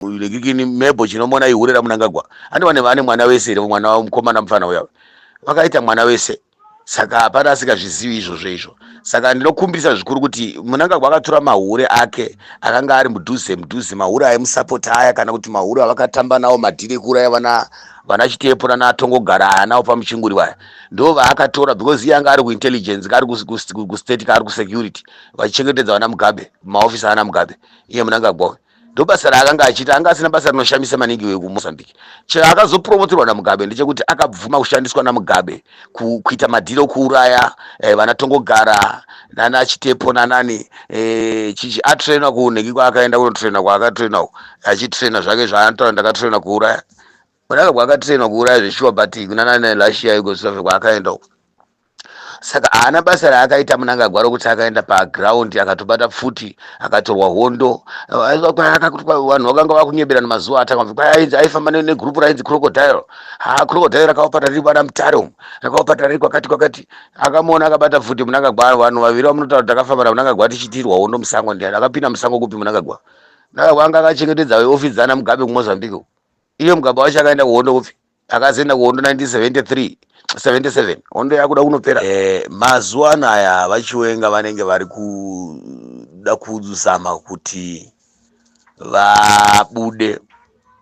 Nekikini Mebo Chinomona ihure raMunangagwa. Andi vane vane mwana wese here, mwana mukomana mufana uya vakaita mwana wese. Saka hapana asingazvizivi izvozvo izvo. Saka ndinokumbirisa zvikuru kuti Munangagwa akatora mahure ake akanga ari mudhuze mudhuze, mahure aimusapota aya, kana kuti mahure avakatamba nawo madhiri ekuuraya vana vana Chitepo nana Tongogara aya nawo pamuchinguri vaya, ndo vaakatora, because iye anga ari kuintelligence, ari kustate, kaari kusecurity, vachichengetedza vana Mugabe, maofisi ana Mugabe. Iye Munangagwa ndo basa raakanga achiita, anga asina basa rinoshamisa maningi wekuMozambique. Chaakazopromoterwa naMugabe ndechekuti akabvuma kushandiswa naMugabe kuita madhiri okuuraya vana Tongogara nana Chitepo nanani chichi atrainwa kunheki kwaakaenda kunotraina, kwaakatrainwa achitraina zvake zvaanotaura, "Ndakatrainwa kuuraya." Munangagwa akatrainwa kuuraya zveshuwa, but kunana Russia, Yugoslavia kwaakaenda uko. Saka haana basa raakaita Munangagwa rokuti akaenda paground akatobata pfuti akatorwa hondo. Vanhu vakanga vakunyeberana mazuva atanga, aifamba negrupu rainzi Crocodile. Ha, Crocodile rakavapata riri vana Mutare umu, rakavapata riri kwakati kwakati. Akamuona akabata pfuti Munangagwa. Vanhu vaviri vamunotaura kuti takafamba naMunangagwa tichitirwa hondo musango ndiani? Akapinda musango kupi Munangagwa? Munangagwa anga akachengetedza ofisi dzana Mugabe kuMozambique. Iye Mugabe wacho akaenda kuhondo kupi? Akazoenda kuhondo 1973, 77, hondo yakuda kunopera. Mazuva anaya vaChiwenga vanenge vari kuda kuzama kuti vabude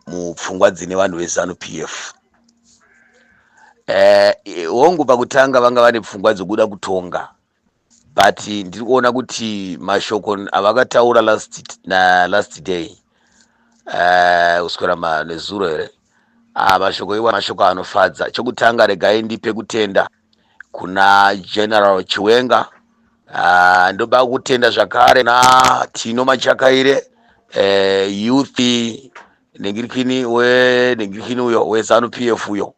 mupfungwa dzine vanhu veZANU PF. Hongu, pakutanga vanga vane pfungwa dzokuda kutonga, but ndiri kuona kuti mashoko avakataura last, na last day, kuswera nezuro here, mashoko iwa mashoko anofadza. Chokutanga, regai ndipe kutenda kuna General Chiwenga. Ndoba kutenda zvakare na Tino Machakaire, youth nengirikini wenengirikini uyo weZANU PF uyo,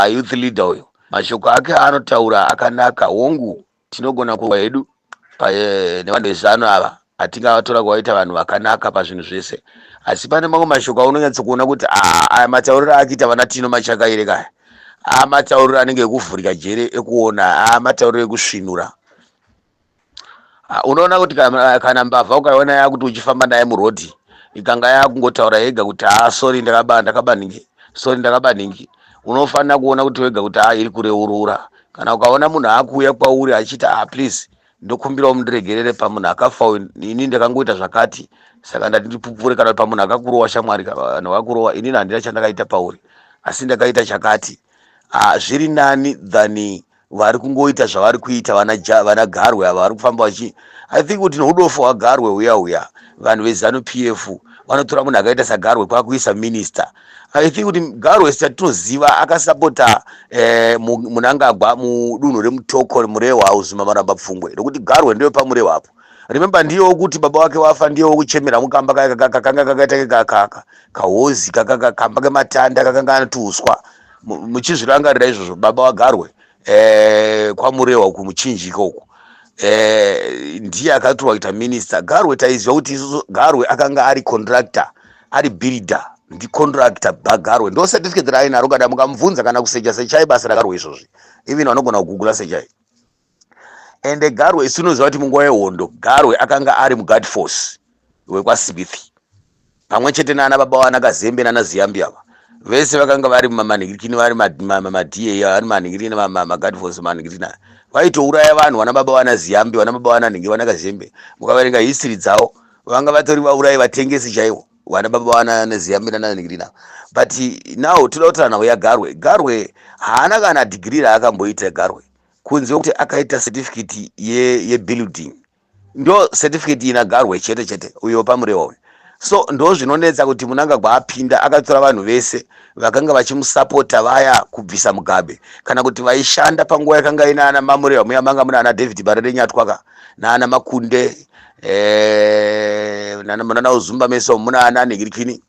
youth leader uyo. Mashoko ake anotaura akanaka. Hongu, tinogona kuwa hedu nevanhu veZANU ava, hatingavatora kuvaita vanhu vakanaka pazvinhu zvese, asi pane mamwe mashoko aunonyatsokuona kuti aya matauriro akuita vana Tino Machakaire kaya, matauriro anenge ekuvhurika jere ekuona, matauriro ekusvinura. Unoona kuti kana mbavha ukaiona yakuti uchifamba naye murodhi, ikanga yakungotaura yega kuti, "Ha, sorry, ndakaba, ndakaba nhingi, sorry, ndakaba nhingi," unofanira kuona kuti wega kuti iri kureurura. Kana ukaona munhu akuuya kwauri achiti, "Ah, please, ndokumbirawo mundiregerere, pamunhu akafa ini ndakangoita zvakati, saka ndati ndipupure," kana pamunhu akakurowa, "Shamwari, vanhu vakurowa, inini handina chandakaita pauri, asi ndakaita chakati," zviri nani than vari kungoita zvavari kuita vana Garwe ava vari kufamba vachi. I think kuti neudofo hwaGarwe huya huya, vanhu veZANU PF vanotora munhu akaita saGarwe kwakuisa minista. I think kuti Garwe chatinoziva akasapota Munangagwa mudunhu reMutoko, Murehwa, Uzuma, Maramba, Pfungwe, nokuti Garwe ndiyo paMurehwa apo. Remember, ndiyo kuti baba wake wafa, ndiyo kuchemera mukamba kakanga kakaita kahozi, kamba kematanda kakanga anotiuswa. Muchizvirangarira izvozvo, baba waGarwe kwaMurehwa kumuchinjiko uku, ndiye akatorwa kuita minista Garwe. Taiziva kuti isusu Garwe akanga ari contractor, ari builder, ndicontractor baGarwe. Ndo certificate raainaro. Kana mukamubvunza kana kusecha, sechai basa raGarwe izvozvi. Even vanogona kugugula, sechai. Ende Garwe isu tinoziva kuti munguva yehondo Garwe akanga ari muguard force wekwaSmith, pamwe chete naana baba vana Kazembe nana Ziyambi. Ava vese vakanga vari mamanhikirikini, vari mada, vari manhikirikini, maguard force manhikirikini, vaitouraya vanhu. Vana baba vana Ziyambi, vana baba vana Nhingi, vana Kazembe, mukaverenga history dzavo, vanga vatori vaurayi, vatengesi chaivo, vana baba vana Ziyambi nana Nhingi. But now toda kutaura nhau yaGarwe. Garwe haana kana dhigiri raakamboita Garwe, kunze kwekuti akaita certificate yebuilding ye. Ndo certificate ina Garwe chete chete uyo paMurehwa uyu. So ndo zvinonetsa kuti Munangagwa apinda akatora vanhu vese vakanga vachimusapota vaya kubvisa Mugabe, kana kuti vaishanda panguva yakanga ina ana maMurehwa muya, manga muna ana David Parirenyatwa naana Makunde, nana Uzumba meso, muna ana Nhingirikini,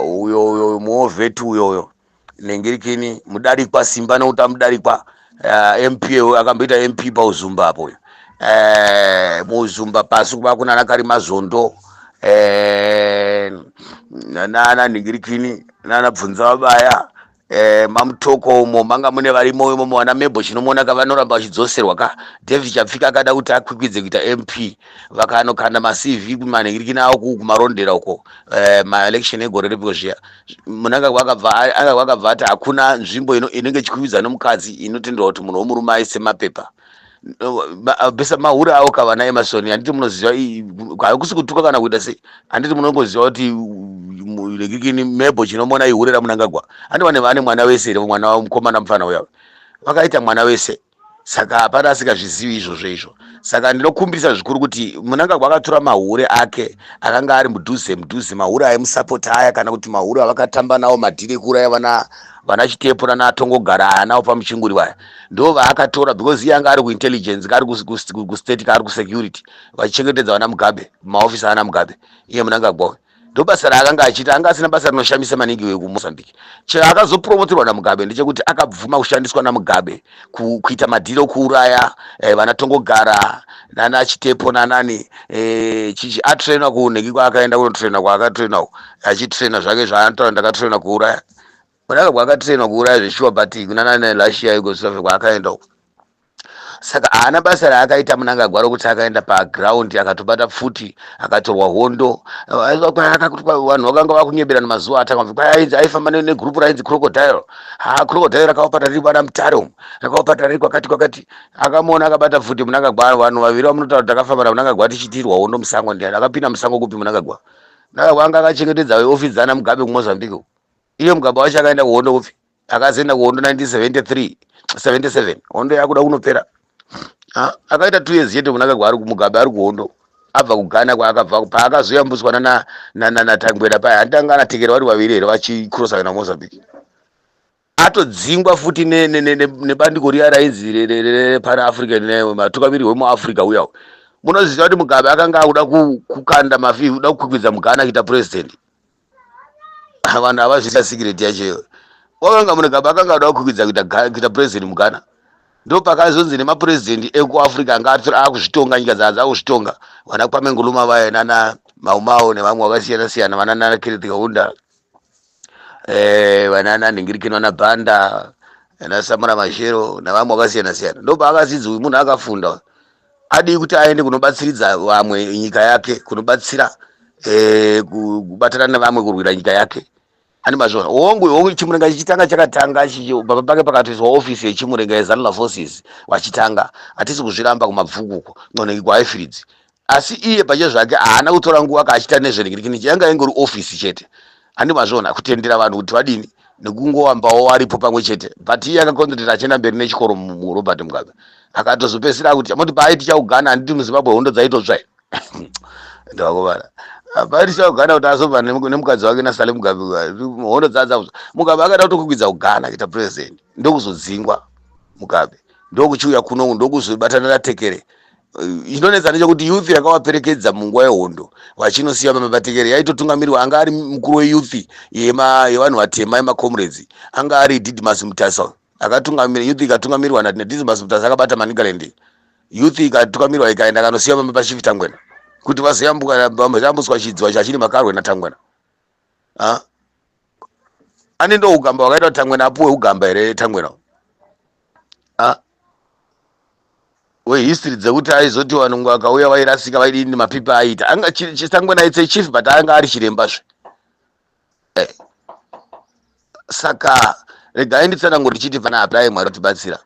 uyo uyo muovheti uyoyo Nhingirikini, Mudarikwa, Simba nokuti aMudarikwa, MP akamboita MP paUzumba apo uyo, muUzumba pasi kuva kuna ana Karimazondo, nana Nhingirikini, nana Bvunza Vabaya. Mamutoko umo manga mune varimo imomo vana Mebo Chinomona ka, vanoramba vachidzoserwa ka. David Chapfika akada kuti akwikwidze kuita MP, vakanokanda maCV kumanhingirikini avo kumarondera uko, maelection egore ripiko zviya. Munangagwa akabva ati hakuna nzvimbo inenge ichikwikwidza nomukadzi inotenderwa kuti munhu womurume aise mapepa. Besa mahure avo ka vana Emerson. Handiti munoziva, hakusi kutuka kana kuita sei, handiti munongoziva kuti rekikini Mebo Chinomona ihure raMunangagwa? Handi vane mwana wese here? Mwana wamukomana mufana uya, vakaita mwana wese. Saka hapana asingazvizivi izvozvo izvo. Saka ndinokumbirisa zvikuru kuti Munangagwa akatora mahure ake akanga ari mudhuze mudhuze, mahure aimusapota aya, kana kuti mahure avakatamba nawo madhiri ekuuraya vana Chitepo nana Tongogara aya nawo pamuchinguri vaya, ndo vaakatora, because iye anga ari kuintelligence, kaari kustate, kaari kusecurity, vachichengetedza vana Mugabe, maofisa ana Mugabe. Iye Munangagwa ndo basa raakanga achiita, anga asina basa rinoshamisa maningi wekuMozambique. Chaakazopromoterwa naMugabe ndechekuti akabvuma kushandiswa naMugabe kuita madhiri okuuraya vana Tongogara nana Chitepo nanani. Chichi atrainwa kunheki kwaakaenda kunotrainwa, kwaakatrainwa achitraina zvake zvaanotaura, "Ndakatrainwa kuuraya." Munangagwa akatrainwa kuuraya zveshuwa, but kunana Russia, Yugoslavia kwaakaenda uko. Saka haana basa raakaita Munangagwa rokuti akaenda paground akatobata pfuti akatorwa hondo. Vanhu vakanga vakunyeberana mazuva atanga, ainzi aifamba negrupu rainzi Crocodile. Ha, Crocodile rakavapata riri vana Mutare umu, rakavapata riri kwakati kwakati. Akamuona akabata pfuti Munangagwa. Vanhu vaviri vamunotaura kuti takafamba naMunangagwa tichitirwa hondo musango ndiani? Akapinda musango kupi Munangagwa? Munangagwa anga akachengetedza ofisi dzana Mugabe kuMozambique. Iye Mugabe wacho akaenda kuhondo kupi? Akazoenda kuhondo 1973, 77, hondo yakuda kunopera. Akaita 2 years chete Munangagwa ari, Mugabe ari kuhondo, abva kuGhana kwaakabva, paakazoyambuswa naTangwena paya. Handiti anga anatekera vari vaviri here vachikrosa kuenda kuMozambique? Atodzingwa futi nebandiko riya rainzi Pan African, matungamiriri wemuAfrica uya. Munoziva kuti Mugabe akanga akuda kukanda mafi, kuda kukwikwidza muGhana kuita president. Vanhu havazvisa secret yacho iyo. Wakanga Mugabe akanga ada kukwikwidza kuita president muGhana. Ndo pakazonzi nemapurezidendi ekuAfrica anga akuzvitonga, nyika dzaa dzakuzvitonga, vana Kwame Nkrumah vaya nana Mau Mau nevamwe vakasiyana siyana, vana nana Kenneth Kaunda, vanana Nhingirikini, vana Banda, vana Samora Machel nevamwe vakasiyana siyana. Ndo paakazidzi uyu munhu akafunda, adii kuti aende kunobatsiridza vamwe nyika yake, kunobatsira kubatana nevamwe kurwira nyika yake. Ani mazvona? Hongu, hongu, Chimurenga chichitanga chakatanga baba pake pakatoiswa ofisi yeChimurenga yeZANLA forces vachitanga. Hatisi kuzviramba kuMabvuku uko, noneki kuHighfields. Asi iye pache zvake haana kutora nguva kaachiita nezvenhingirikini, yanga ingori ofisi chete. Andi mazvona? Kutendera vanhu kuti vadini nekungowambawo aripo pamwe chete, but iye akakonzerera achienda mberi nechikoro. Robert Mugabe akatozopedzisira kuti moti paaiti chaUganda, handiti muZimbabwe hondo dzaitotsva, ndakovara paiti chaUganda kuti azobva nemukadzi wake naSally Mugabe, hondo dzadza. Mugabe akada kutokukwidza kuGhana kuita president, ndokuzodzingwa Mugabe, ndokuchiuya kuno, ndokuzobatana naTekere. Chinonetsa ndechekuti youth yakavaperekedza munguva yehondo vachinosiya mabatekere yaitotungamirwa, anga ari mukuru weyouth yevanhu vatema, yemacomrades, anga ari Didymus Mutasa. Akatungamira youth, ikatungamirwa naDidymus Mutasa, akabata Manicaland. Youth ikatungamirwa ikaenda kanosiya pachief Tangwena kuti vazoyambuka, vayambuswa chidziva chachiri makarwe naTangwena. Ane ndo ugamba wakaita kuti Tangwena apuwe ugamba here? Tangwena wehistory dzekuti aizoti vanhu vakauya vairasika, vaidini, mapipa aiita anga Tangwena aitse chief, but anga ari chirembazve. Saka regai nditsanangure ndichiti panapa dai Mwari tibatsira.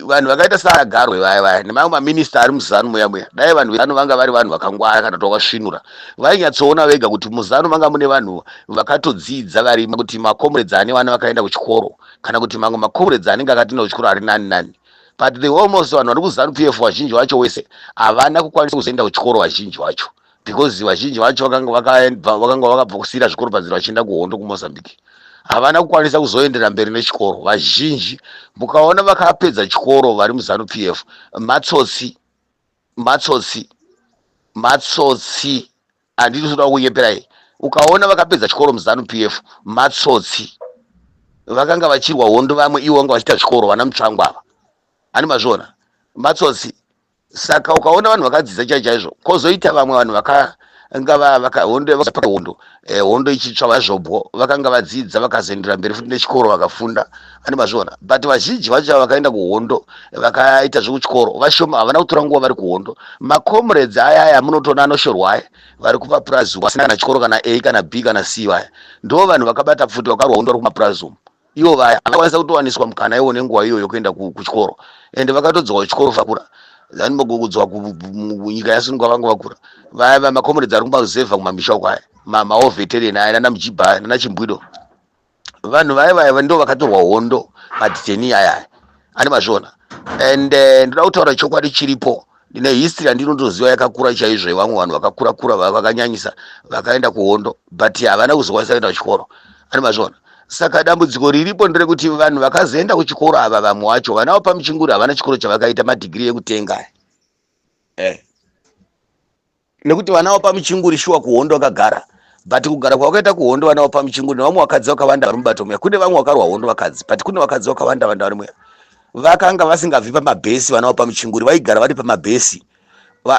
Vanhu vakaita saGarwe vaya vaya nemamwe maminista ari muZANU muya muya, dai vanhu veZANU vanga vari vanhu vakangwara kana kuti vakasvinura, vainyatsoona vega kuti muZANU manga mune vanhu vakatodzidza varimo, kuti macomrades ane vana vakaenda kuchikoro, kana kuti mamwe macomrades anenge akatoenda kuchikoro ari nani nani. But the almost vanhu vari kuZANU PF vazhinji vacho wese havana kukwanisa kuzoenda kuchikoro vazhinji vacho, because vazhinji vacho vakanga vakabva kusiyira zvikoro panzira vachienda kuhondo kuMozambique. Havana kukwanisa kuzoendera mberi nechikoro vazhinji. Mukaona vakapedza chikoro vari muZANU PF, matsotsi, matsotsi, matsotsi. Handiti kuda kunyeperai. Ukaona vakapedza chikoro muZANU PF, matsotsi. Vakanga vachirwa hondo vamwe, ivo vanga vachiita zvikoro, vana Mutsvangwa ava. Ani mazviona? Matsotsi. Saka ukaona vanhu vakadzidza chaizvo chaizvo, kwozoita vamwe vanhu Vakanga vakahondo hondo hondo ichitsva vazvobwo vakanga vadzidza, vakazoendera mberi futi nechikoro, vakafunda ane mazviona. But vazhinji vacho vakaenda kuhondo vakaita zvekuchikoro vashoma, havana kutora nguva vari kuhondo. Macomrades aya aya munotoona anoshorwa aya vari kumapurazi, vasina kana chikoro, kana A kana B kana C, vaya ndo vanhu vakabata pfuti, vakarwa hondo vari kumapurazi umu. Ivo vaya vakakwanisa kutowaniswa mukana iwo nenguva iyoyo kuenda kuchikoro, ende vakatodzoka kuchikoro vakura, kudzoka kunyika yasununguka vanga vakura. Vaya vamacomrades ari kumaruzevha, kumamisha uko, aya mawar veteran aya, nana Mujibha, nana Chimbwido, vanhu vaya vaya ndo vakatorwa hondo, madetainees aya ane mazviona. And ndoda kutaura chokwadi chiripo. Ndine history yandinotoziva yakakura chaizvo yevamwe vanhu vakakura kura, vakanyanyisa, vakaenda kuhondo but havana kuzokwanisa kuenda kuchikoro ane mazviona. Saka dambudziko riripo nderekuti vanhu vakazoenda kuchikoro ava, vamwe vacho vana pamuchinguri havana chikoro chavakaita, madhigiri ekutenga, Nekuti vana vapamuchinguri shuwa kuhondo vakagara, but kugara kwavakaita kuhondo vana vapamuchinguri nevamwe vakadzi vakawanda vari mubato muya, kune vamwe vakarwa hondo vakadzi, but kune vakadzi vakawanda vanda vari muya vakanga vasingabvi pamabhesi. Vana vapamuchinguri vaigara vari pamabhesi,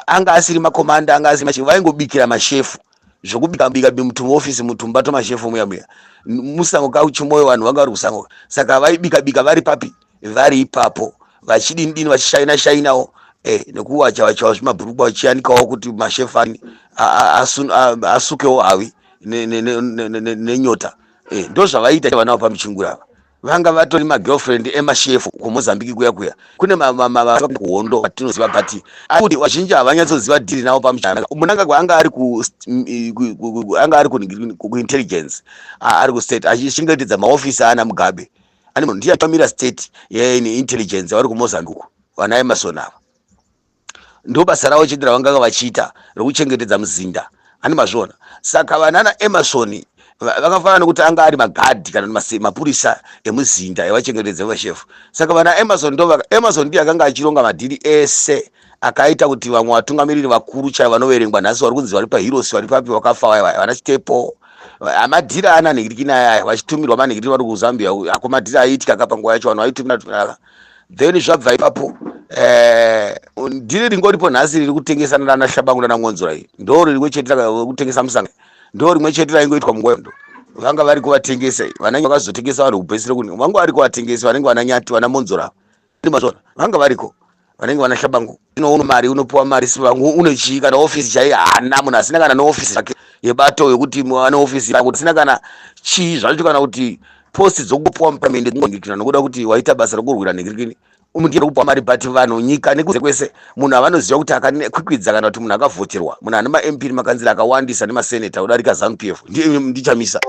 anga asiri makomanda, anga asiri, vaingobikira mashefu zvokubika bika mutumofisi, mutumba twamashefu muya muya musango kauchimoyo. Vanhu vanga vari kusango, saka vaibika bika vari papi? Vari ipapo vachidini dini, vachishaina shainawo nekuwacha wachawo zvimabhurukwa, vachiyanikawo kuti mashefu asukewo hawi nenyota. Ndo zvavaita vana vapamuchinguri ava, vanga vatori magirlfriend emashefu kuMozambiki kuya kuya. Kune kuhondo atinoziva, but kuti vazhinji havanyatsoziva dhiri navo. Pamunangagwa anga ari kuintelligence, ari kustate achichengetedza maofisi ana Mugabe. Ani munhu ndiye atamira state yeintelligence vari kuMozambique. Vana Emerson ava ndo basa ravo chete ravanganga vachiita rokuchengetedza muzinda ani mazviona. Saka vanana Emerson vakafanana nekuti anga ari magadhi kana mapurisa emuzinda evachengetedza vashefu. Saka vana Emerson ndo Emerson ndiye akanga achironga madhiri ese akaita kuti vamwe vatungamiriri vakuru chaivo vanoverengwa nhasi vari kunzi vari paheroes, vari papi, vakafa vaya vaya, vana Chitepo, amadhiri ana nhingirikini aya, vachitumirwa manhingirikini vari kuZambia ako. Madhiri aiitika kapa nguva yacho, vanhu vaitumira tumira. Then zvabva ipapo, dhiri ringoripo nhasi riri kutengesana nana Shabangu nana Mwonzora iyi, ndo rimwe chete kutengesa musanga, ndo rimwe chete raingoitwa munguva ndo vanga vari kuvatengesa. Vana vakazotengesa vanhu kupedzisira kuni vanga vari kuvatengesa, vanenge vana Nyati, vana Monzora, mazvona vanga variko, vanenge vana Shabangu. Inoona mari, unopiwa mari sivangu, une chii kana ofisi chai haana. Munhu asina kana neofisi yake yebato yekuti ane ofisi, asina kana chii zvacho, kana kuti post dzokupuwa muparamende nokuda kuti waita basa rokurwira nhingirikini, ndiye kupuwa mari. But vanhu nyika nekuze kwese munhu avanoziva kuti akakwikwidza kana kuti munhu akavhoterwa, munhu ane maMP nemakanzira akawandisa nemaseneta kudarika ZANU PF ndiChamisa.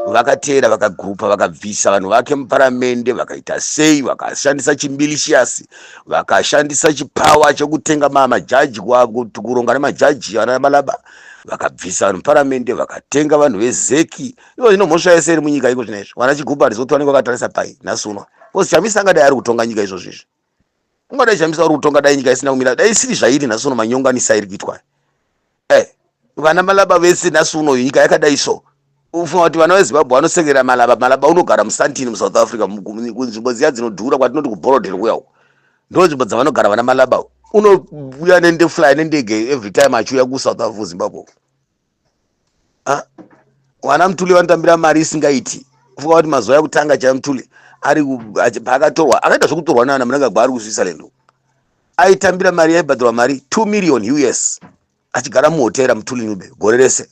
Vakateera, vakagurupa, vakabvisa vanhu vake muparamende, vakaita sei, vakashandisa chimilitias, vakashandisa chipower chekutenga majaji, kuronga nemajaji ana Malaba, vakabvisa vanhu muparamende, vakatenga vanhu veZEC. Iko zvino mhosva yese iri munyika iko zvino izvi, vana Chigumba handisi kuti vanenge vakatarisa pai nhasi uno, because Chamisa angadai ari kutonga nyika izvozvo izvi. Ungadai Chamisa uri kutonga, dai nyika isina kumira, dai isiri zvairi nhasi uno, manyonganisa iri kuitwa. Vana Malaba vese nhasi uno nyika yakadai so, ufunga kuti vana veZimbabwe vanosekera Malaba? Malaba unogara muSandton muSouth Africa, kunzvimbo dziya dzinodhura kwatinoti kuBorrowdale kuya uko, ndo nzvimbo dzavanogara vana Malaba. Unouya nendefly, nendege every time achiuya kuSouth Africa, kuZimbabwe. Vana Mutuli vanotambira mari isingaiti. Kufunga kuti mazuva ekutanga chaiyo Mutuli ari paakatorwa, akaita zvekutorwa nana Mnangagwa ari kuSwitzerland, aitambira mari, yaibhadharwa mari 2 million US, achigara muhotera Mutuli Ncube gore rese.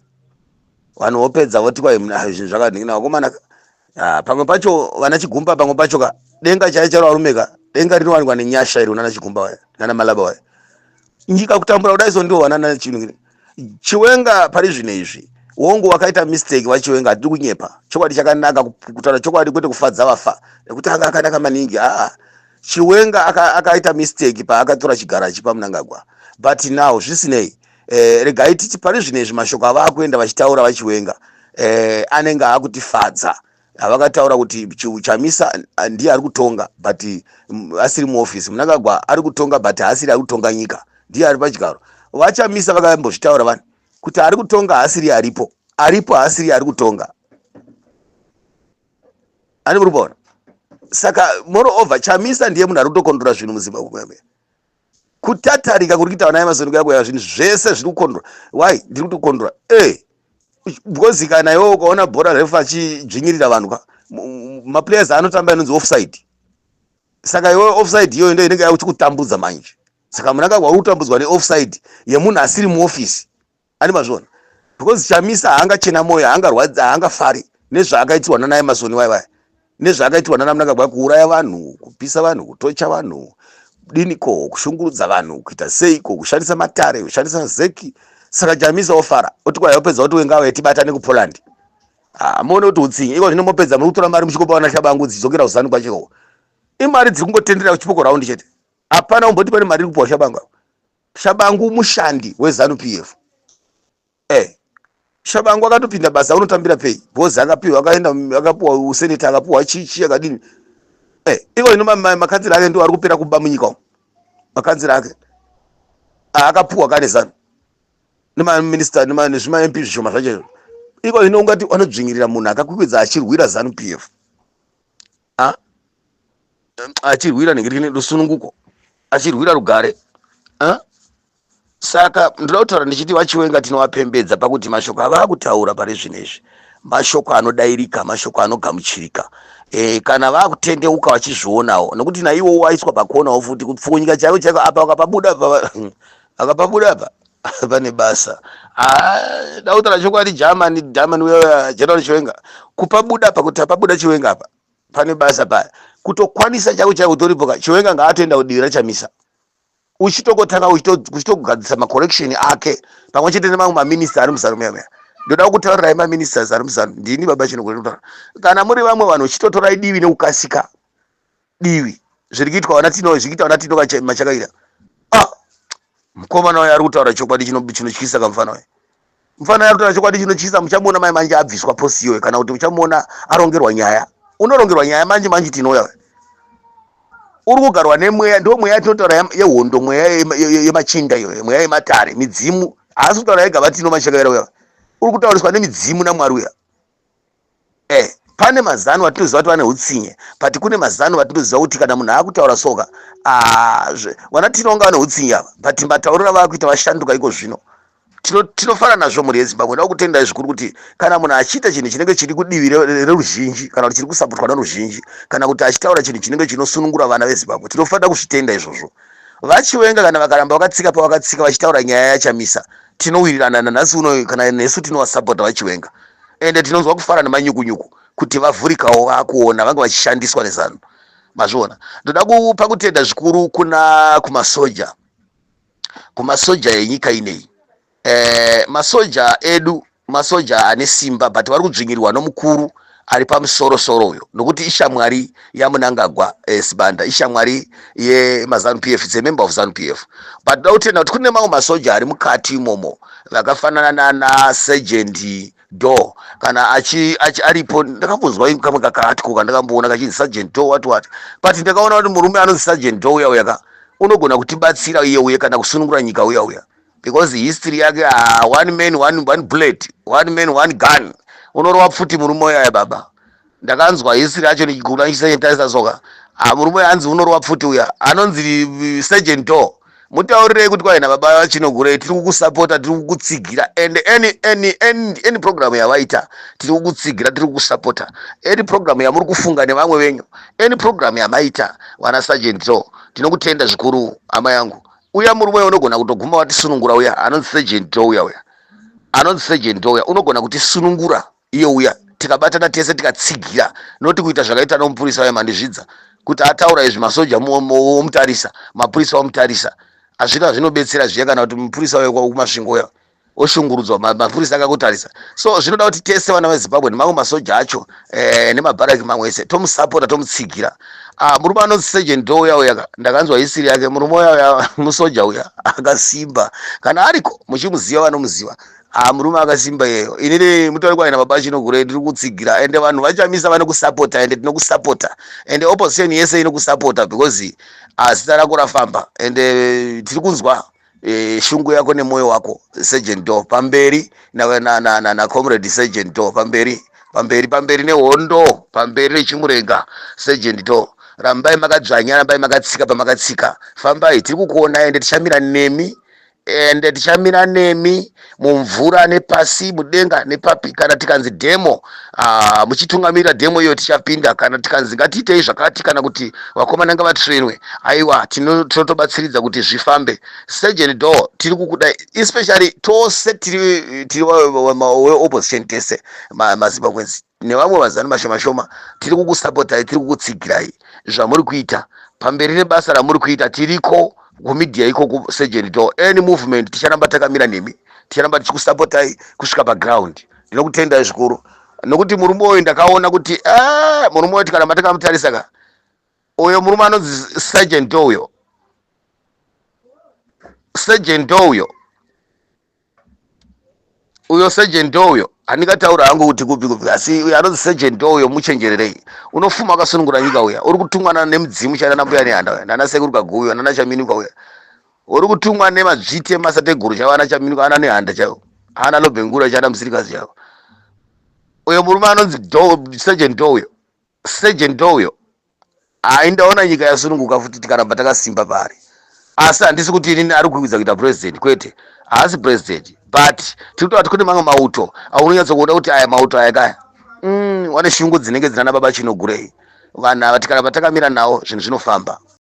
Vanhu vopedza voti kwai zvinhu zvakadini vakomana. Pamwe pacho vana Chigumba, pamwe pacho ka denga chai charo varume ka denga rinowanikwa nenyasha iri nana Chigumba vaya, nana Malaba vaya. Nyika kutambura kudai so ndiwo vana nana chinhu Chiwenga. Pari zvino izvi wongu wakaita mistake vaChiwenga, hatiri kunyepa, chokwadi chakanaka kutaura chokwadi, kwete kufadza vafa nekuti anga akanaka maningi. Aa, Chiwenga akaita mistake paakatora chigaro achipa Munangagwa, but now zvisinei, regai titi pari zvino izvi mashoko ava akuenda vachitaura vaChiwenga anenge akutifadza. Havakataura kuti Chamisa ndiye ari kutonga but asiri muofisi, Munangagwa ari kutonga but haasiri ari kutonga nyika, ndiye ari pachigaro. VaChamisa vakambozvitaura vanhu kuti ari kutonga haasiri aripo, aripo haasiri ari kutonga ani muri kuona. Saka moreover Chamisa ndiye munhu ari kutocontrola zvinhu muZimbabwe. Kutatarika kuri kuita vana Emmerson kuya kuya, zvinhu zvese zviri kukondora. Why ndiri kuti kukondora? Because kana iwe ukaona bhora, ref achidzvinyirira vanhu ka, maplayers anotamba inonzi offside. Saka iwe offside iyoyo ndo inenge yakuchikutambudza manje. Saka Mnangagwa uri kutambudzwa neoffside yemunhu asiri muofisi ani, mazviona? Because Chamisa haangachena mwoyo, haangarwadzi, haangafari nezvaakaitirwa nana Emmerson vaivaya, nezvaakaitirwa nana Mnangagwa, kuuraya vanhu, kupisa vanhu, kutocha vanhu, diniko, kushungurudza vanhu, kuita seiko, kushandisa matare, kushandisa ZEC. Saka Chamisa ofara, oti kwai opedza kuti wengave tibatane kuPoland. Muone kuti utsinye iko zvino. Mopedza muri kutora mari muchikopa vana Tshabangu, dzidzokera kuZANU kwachiko. Imari dziri kungotendera kuchipoko round chete, hapana umboti pane mari iri kupiwa Tshabangu. Tshabangu mushandi weZANU PF. Tshabangu akatopinda basa, unotambira pei, because akapiwa, akaenda, akapiwa useneta, akapiwa chichi, akadini. Iko ino makanzira ake ndo ari kupera kuba munyika umu. Makanzira ake akapiwa kane ZANU nemaminista nezvima MP zvishoma zvacho. Iko ino ungati anodzvinyirira munhu akakwikwidza achirwira ZANU PF, achirwira nhengerekene rusununguko, achirwira rugare. Saka ndoda kutaura ndichiti vaChiwenga tinovapembedza pakuti mashoko ava kutaura pari zvino izvi mashoko anodayirika, mashoko anogamuchirika. Kana vakutendeuka vachizvionawo, nokuti naiwo waiswa pakonawo futi kupfunyika chaiko chaiko apa, wakapabuda apa, akapabuda apa pane basa. Da kutaura chokwadi, Germany, Germany uya General Chiwenga, kupabuda apa, kuti apabuda Chiwenga apa pane basa paya, kutokwanisa chaiko chaiko kutoripo ka. Chiwenga ngaatoenda kudivi raChamisa, uchitongotanga uchitogadzisa macorrection ake pamwe chete nemamwe maminista ari muZANU muya muya. Ndoda kutaurirai maministers ari muZANU, ndini baba Chinogore. Kana muri vamwe vanhu, uchitotorai divi nekukasika, divi zviri kuitwa vana Tino, zviri kuita vana Tino Machakaira. Ah, mukomana uyo ari kutaura chokwadi chinotyisa kamufana uyo. Mufana uyo ari kutaura chokwadi chinotyisa. Muchamuona mai manje abviswa post iyoyo, kana kuti muchamuona arongerwa nyaya. Unorongerwa nyaya manje manje. Tinouya uri kugarwa nemweya, ndo mweya tinotaura yehondo, mweya yemachinda iyoyo, mweya yematare, midzimu. Haasi kutaura ega vaTino Machakaira uya, uri kutauriswa nemidzimu naMwari uya. Pane mazano vatinoziva kuti vane utsinye, but kune mazano vatinoziva kuti kana munhu akutaura soka, vana Tino vanga vane utsinye ava, but matauriro ava kuita vashanduka iko zvino. Tinofara nazvo. Mhuri yeZimbabwe, nda kutendai zvikuru kuti kana munhu achiita chinhu chinenge chiri kudivi reruzhinji, kana kuti chiri kusapotwa neruzhinji, kana kuti achitaura chinhu chinenge chinosunungura vana veZimbabwe, tinofanira kuzvitenda izvozvo. VaChiwenga kana vakaramba vakatsika pavakatsika vachitaura nyaya yaChamisa, tinowirirana nanhasi uno, kana nesu tinovasapota vaChiwenga. Ende tinonzwa kufara nemanyukunyuku kuti vavhurikawo, vakuona vanga vachishandiswa neZANU, mazviona? Ndoda kupa kutenda zvikuru kuna kumasoja, kumasoja enyika inei. Masoja edu masoja ane simba, but vari kudzvinyirirwa nomukuru ari pamusorosoro uyo, nokuti ishamwari yaMnangagwa. Sibanda ishamwari yemaZANU PF, it's a member of ZANU PF. But da kutenda kuti kune mamwe masoja ari mukati imomo vakafanana nana Sergeant Do. Kana achi, achi aripo, ndakambonzwa kamwe kakaatiko kandakamboona kachinzi Sergeant Do what what, but ndakaona kuti murume anonzi Sergeant Do uya uya ka unogona kutibatsira iye uye kana kusunungura nyika uya uya, because history yake, ah, one man one bullet, one man one gun, unorova pfuti murume uya ya baba. Ndakanzwa history yacho ndichigula ndichitarisa soka. Ah, murume uya anzi unorova pfuti uya anonzi Sergeant Do. Mutaurirei kuti kwaina baba vaChinogurei, tiri kukusapota, tiri kukutsigira, and any program yavaita tiri kukutsigira, tiri kukusapota. Any program yamuri kufunga nevamwe venyu, any program yamaita vana Sergeant Do, tinokutenda zvikuru, hama yangu. Uya murume uyo unogona kutoguma watisunungura, uya anonzi Sergeant Do uya, uya anonzi Sergeant Do uya unogona kutisunungura iye uya, tikabatana tese tikatsigira, noti kuita zvakaita nomupurisa uya Mandizvidza, kuti ataura izvi, masoja omutarisa, mapurisa omutarisa, hazvina zvinobetsera zviya. Kana kuti mupurisa uya kuMasvingo uya oshungurudzwa, mapurisa akakutarisa. So zvinoda kuti tese vana veZimbabwe nemamwe masoja acho, nemabharaki mamwe ese, tomusapota, tomutsigira. Ah, murume anonzi Sergeant Do uya uya ka, ndakanzwa history yake. Murume uya uya musoja uya akasimba. Kana ariko muchimuziva, vanomuziva. Ah, murume akasimba iyeyo. Inini mutauri kwaina baba Chinogure, ndiri kutsigira. Ende vanhu vaChamisa vanokusapota, ende tinokusapota, ende opposition yese inokusapota, because ah, zita rako rafamba, ende tiri kunzwa shungu yako nemwoyo wako. Sergeant Do pamberi na, na, na, na, na Comrade Sergeant Do pamberi, pamberi, pamberi nehondo, pamberi nechimurenga. Sergeant Do. Rambai makadzvanya, rambai makatsika pamakatsika. Fambai, tiri kukuonai ende tichamira nemi ende tichamira nemi mumvura nepasi mudenga nepapi. Kana tikanzi demo, muchitungamirira demo iyo, tichapinda. Kana tikanzi ngatiitei zvakati, kana kuti vakomana ngavatrainwe, aiwa, tinotobatsiridza kuti zvifambe. Sergeant Door, tiri kukuda, especially tose tiri weopposition, tese maZimbabweans nevamwe vazani mashoma shoma, tiri kukusapotai, tiri kukutsigirai zvamuri kuita. Pamberi nebasa ramuri kuita. Tiriko kumedia ikoko, Sergeant Door. Any movement, ticharamba takamira nemi, ticharamba tichikusapotai kusvika paground. Ndinokutendai zvikuru, nokuti murume uyu ndakaona kuti, ah, murume uyu tikaramba takamutarisa ka, uyo murume anonzi Sergeant Door uyo, Sergeant Door uyo, uyo Sergeant Door uyo, handingataura hangu kuti kupi kupi, asi uyo anonzi Sergeant Door uyo, muchenjererei. Unofuma akasunungura nyika uya. Uri kutumwa nemudzimu chaina nambuya Nehanda uya, nana Sekuru Kaguvi, nana Chaminuka uya. Uri kutumwa nemadzviti emasateguru chaivo, ana Chaminuka, ana Nehanda chaivo, ana Lobengula, chana Musirikazi chaivo. Uyo murume anonzi Sergeant Door uyo, Sergeant Door uyo, hai, ndaona nyika yasununguka futi tikaramba takasimba paari. Asi handisi kuti inini ari kukwidza kuita president, kwete, haasi president, but tiri kutaura kuti kune mamwe mauto aunonyatsokuona kuti aya mauto aya kaya, wane shungu dzinenge dzinana baba Chinogurei. Vanhu ava tikaramba takamira nawo, zvinhu zvinofamba.